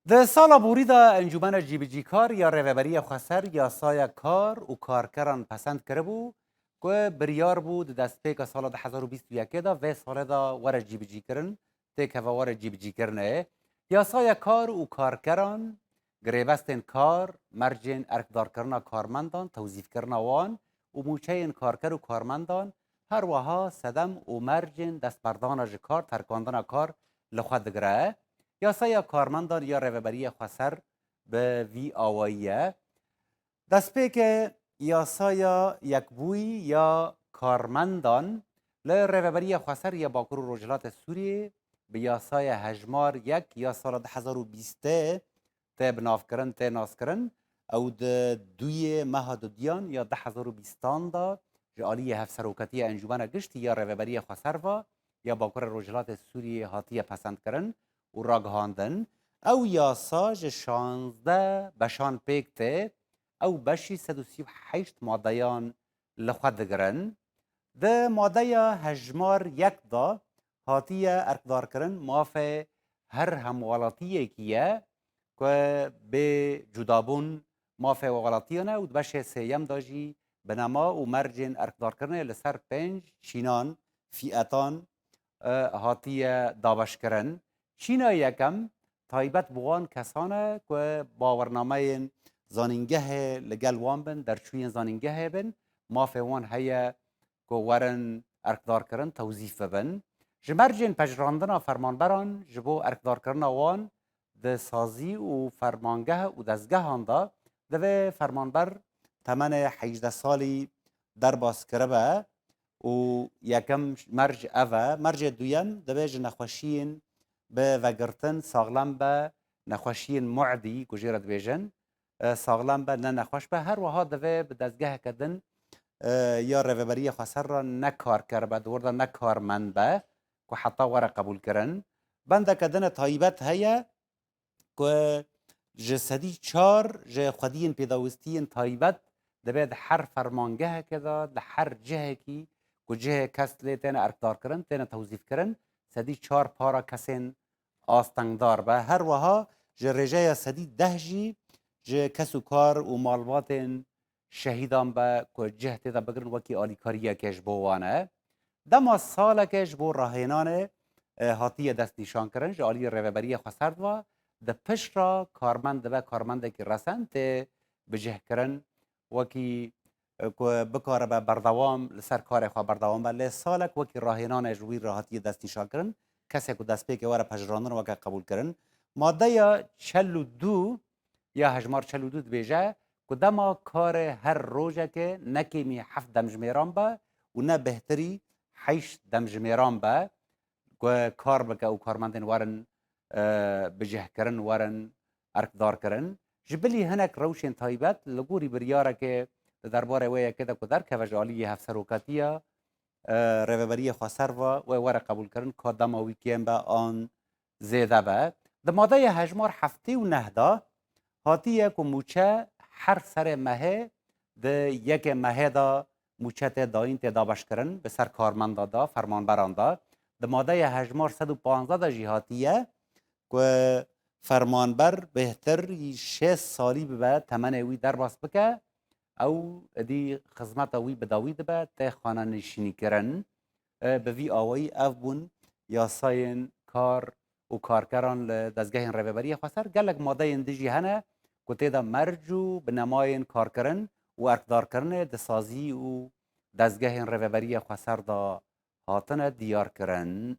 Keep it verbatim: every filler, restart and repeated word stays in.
Di sala borî de Encûmena Cîbicîkar ya Rêveberiya Xweser yasaya kar û karkeran pesend kiribû ku biryar bû di destpêka sala du hezar û bîst û yekê de vê salê de were cîbicîkirin, têkeve were cîbicîkirinê. Yasaya kar û karkeran, girêbestên kar, mercên erkdarkirina karmendan, tewzîfkirina wan û mûçeyên karker û karmendan, her wiha sedem û mercên destberdana ji kar, terkandina kar li xwe digire. Yasaya karmendan ya Rêveberiya Xweser bi vî awayî ye. Destpêke yasaya yekbûyî ya karmendan li Rêveberiya Xweser ya Bakur û Rojhilatê Sûriyê bi yasaya hejmar yek ya sala du hezar û bîstê tê binavkirin, tê naskirin. Ew di duyê meha dudiyan ya du hezar û bîstan de ji aliyê Hevserokatiya Encûmena Giştî ya Rêveberiya Xweser ve ya Bakurê Rojhilatê Sûriyê hatiye pesendkirin û ragihandin. Ew yasa ji şazdeh beşan pêk tê, ew beşî sed û sî û heşt madeyan li xwe digirin. Di madeya hejmar yek de hatiye erkdarkirin mafê her hemwelatiyekî ye ku bê cudabûn mafê welatiyan e û di beşê sêyem de jî binema û mercên erkdarkirinê li ser pênc çînan, fîetan, e, hatiye dabeşkirin. Çîna yekem taybet bi wan kesan e ku bawernameyên zanîngehê li gel wan bin, derçûyên zanîngehê bin, mafê wan heye ku werin erkdarkirin, tewzîf bibin. Ji mercên pejirandina fermanberan ji bo erkdarkirina wan di sazî û fermangeh û dezgehan de divê fermanber temenê hejdeh salî derbas kiribe û yekem merc ev e. Mercê duyem divê ji nexweşiyên bi vegirtin saxlem be, nexweşiyên mu'dî ku jê re dibêjin, e, saxlem be, ne nexweş be. Her wiha divê bi dezgeheke din, e, ya Rêveberiya Xweser re ne karker be, di wir de ne karmend be ku heta were qebûlkirin. Bendeke din e taybet heye ku ji sedî çar ji xwediyên pêdawîstiyên taybet divê di her fermangeheke de, di her cihekî ku cihê kes lê têne erkdarkirin, têne tewzîfkirin, sedî çar para kesên astengdar be. Her wiha ji rêjeya sedî deh jî ji kes û kar û malbatên şehîdan be ku cih tê de bigirin wekî alîkariyeke ji bo wan e. Dema saleke ji bo rahênanê, e, hatiye destnîşankirin ji aliyê Rêveberiya Xweser ve, di pişt re karmend dibe karmendekî resen tê bicihkirin, wekî, e, ku bikaribe berdewam li ser karê xwe berdewam be. Lê salek wekî rahênanê ji wî re hatiye destnîşankirin, kesê ku destpêkê were pejirandin weke qebûlkirin. Madeya çel û du ya hejmar çel û du dibêje ku dema karê her rojekê ne kêmî heft demjimêran be û ne bêhtirî heşt demjimêran be, ku kar bike û karmendên werin, e, bicihkirin, werin erkdarkirin. Ji bilî hinek rewşên taybet li gorî biryarekê di derbarê wê yekê de ku derkeve ji aliyê Hevserokatiya, e, Rêveberiya Xweser ve wê were qebûlkirin, ka dema wî kêm be an zêde be. Di madeya hejmar heftê û neh de hatiye ku mûçe her serê mehê di yekê mehê de mûçe tê dayîn, tê dabeşkirin bi ser karmenda de, fermanberan de. Di madeya hejmar sed û panzdeh de jî hatiye ku fermanber bêhtir şêst salî bibe, temenê wî derbas bike, ew êdî xizmeta wî bi dawî dibe, tê xanenişînîkirin. E, bi vî awayî ev bûn yasayên kar û karkeran li dezgehên Rêveberiya Xweser. Gelek madeyên din jî hene ku tê de merc û binemayên karkirin û erkdarkirinê di sazî û dezgehên Rêveberiya Xweser de hatine diyarkirin.